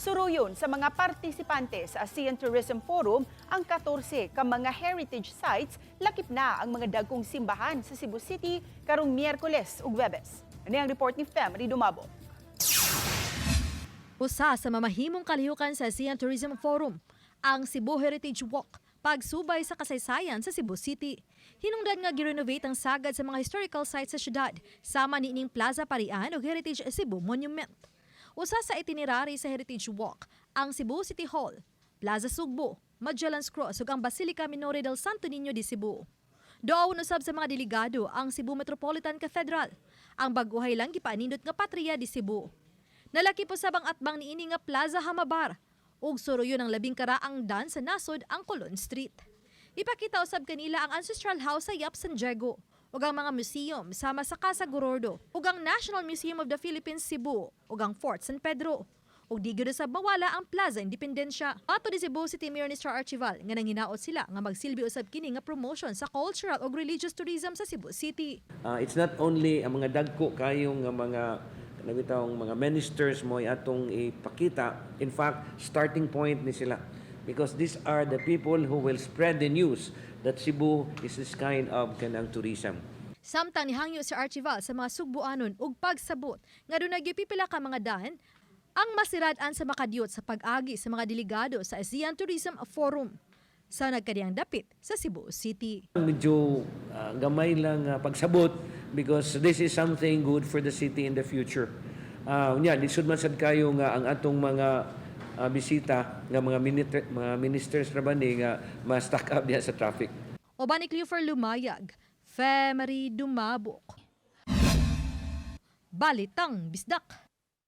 Suruyon sa mga partisipante sa ASEAN Tourism Forum ang 14 ka mga heritage sites, lakip na ang mga dagkong simbahan sa Cebu City karong Miyerkules ug Huwebes. Ani ang report ni Femary Dumabo. Usa sa mamahimong kalihukan sa ASEAN Tourism Forum, ang Cebu Heritage Walk, pagsubay sa kasaysayan sa Cebu City. Hinungdan nga girenovate ang sagad sa mga historical sites sa syudad, sama niining Plaza Parian ug Heritage Cebu Monument. Usa sa itinerary sa Heritage Walk, ang Cebu City Hall, Plaza Sugbo, Magellan's Cross ug ang Basilica Minore del Santo Niño de Cebu. Doon usab sa mga delegado ang Cebu Metropolitan Cathedral, ang bag-ohay lang gipaanindot nga Patria de Cebu. Nalakip usab ang atbang niini nga Plaza Hamabar ug suruyon ang labing karaang dan sa nasod, ang Colon Street. Ipakita usab kanila ang ancestral house sa Yap San Diego ug ang mga museum sama sa Casa Gorordo ug ang National Museum of the Philippines Cebu ug ang Fort San Pedro. Ug di gyud usab mawala ang Plaza Independencia. Ato ni Cebu City Mayor ni Sir Archival nga nanghinaot sila nga magsilbi usab kini nga promotion sa cultural ug religious tourism sa Cebu City. It's not only ang mga dagko kayong nga mga kanang bitawng mga ministers mo atong ipakita. In fact, starting point ni sila because these are the people who will spread the news that Cebu is this kind of kanang tourism. Samtang nihangyo si Archival sa mga Sugbuanon og pagsabot nga dunay gipipila ka mga dahan ang masirad-an sa makadiyot sa pag-agi sa mga delegado sa ASEAN Tourism Forum sa nagkadiyang dapit sa Cebu City. Medyo gamay lang pagsabot because this is something good for the city in the future. Unya, lisod man sad kayo nga ang atong mga bisita nga mga minister, mga ministers ra ba ni nga ma-stuck up diha sa traffic. Uban ni Cleofer Lumayag, Femery Dumabok. Balitang Bisdak.